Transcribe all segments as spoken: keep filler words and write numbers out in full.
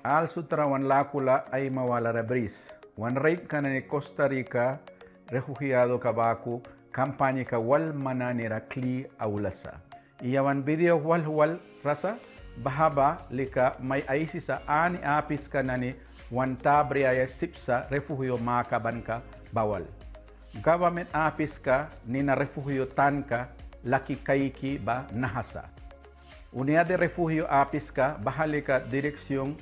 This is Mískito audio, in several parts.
Al sutra wan lakula aima walara bris. Wan raitka nani Costa Rica refugiadoka baku kampañaka wal man nanira kli aula sa. Yawan video wal wal ra sa, baha ba lika mai aisisa ani apiska nani wan ta briaia sip sa refugio makabanka ba wal. Gabament apiska nina refugio tanka laki kaiki ba naha sa. Unidad de Refugio apiska, baha lika Dirección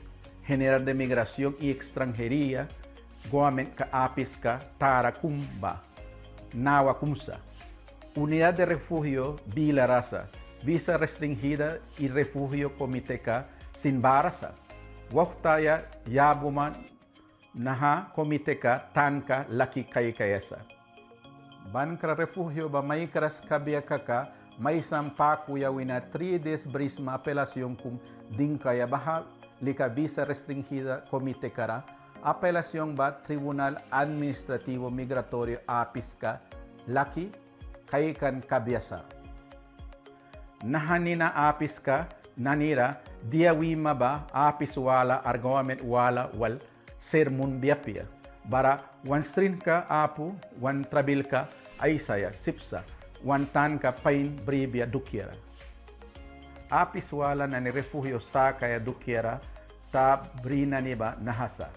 General de Migración y Extranjería, gabamentka apiska tara kum ba, nawa kum sa. Unidad de Refugio bilara sa, Visa Restringida y Refugio Komiteka sin bara sa. Wauhtaya yabuma naha komiteka tanka laki kaikaia sa. Bankra refugio ba maikras kabia kaka, maisan pakuya wina tri des brisma apelación kum dingkaia, baha lika Visa Restringida Komitekara apelación ba Tribunal Administrativo Migratorio apiska laki kaikan kabia sa. Naha nina apiska nanira dia wima ba apis wala ar gabament wala wal sir munbia apia. Bara wan srinka apu wan trabilka aisaia sip sa wan tanka pain bribia dukiara. Apis wala nani refugio sakaia dukiara ta bri nani ba naha sa.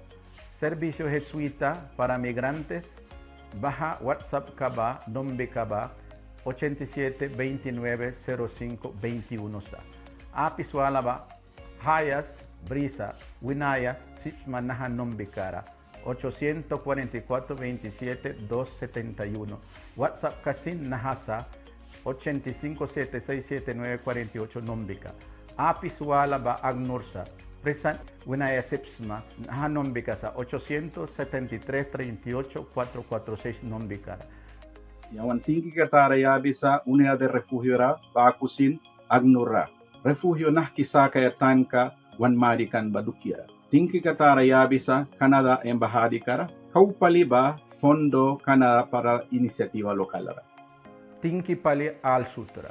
Servicio Jesuita para Migrantes, baha WhatsAppka ba numbika ba ochenta y siete, veintinueve, cero cinco, veintiuno sa. Apis wala ba hayas brisa winaia sip sma naha numbikara, ochocientos cuarenta y cuatro, veintisiete, dos setenta y uno. WhatsAppka sin naha sa, ochenta y cinco, siete seis, siete nueve, cuarenta y ocho numbika. Apis wala ba ACNUR sa, prisant winaia sip sma, naha numbika sa, ochocientos setenta y tres, treinta y ocho, cuatro cuatro seis numbikara. Yawan tingkika tara yabisa Unidad de Refugiora baku sin ACNUR ra refugio nahki sakaia tanka wan marikan ba dukiara. Tingkika tara yabisa Canadá embajadikara, kau pali ba Fondo Canadá para Iniciativa Local ra. Tingki pali al sutra.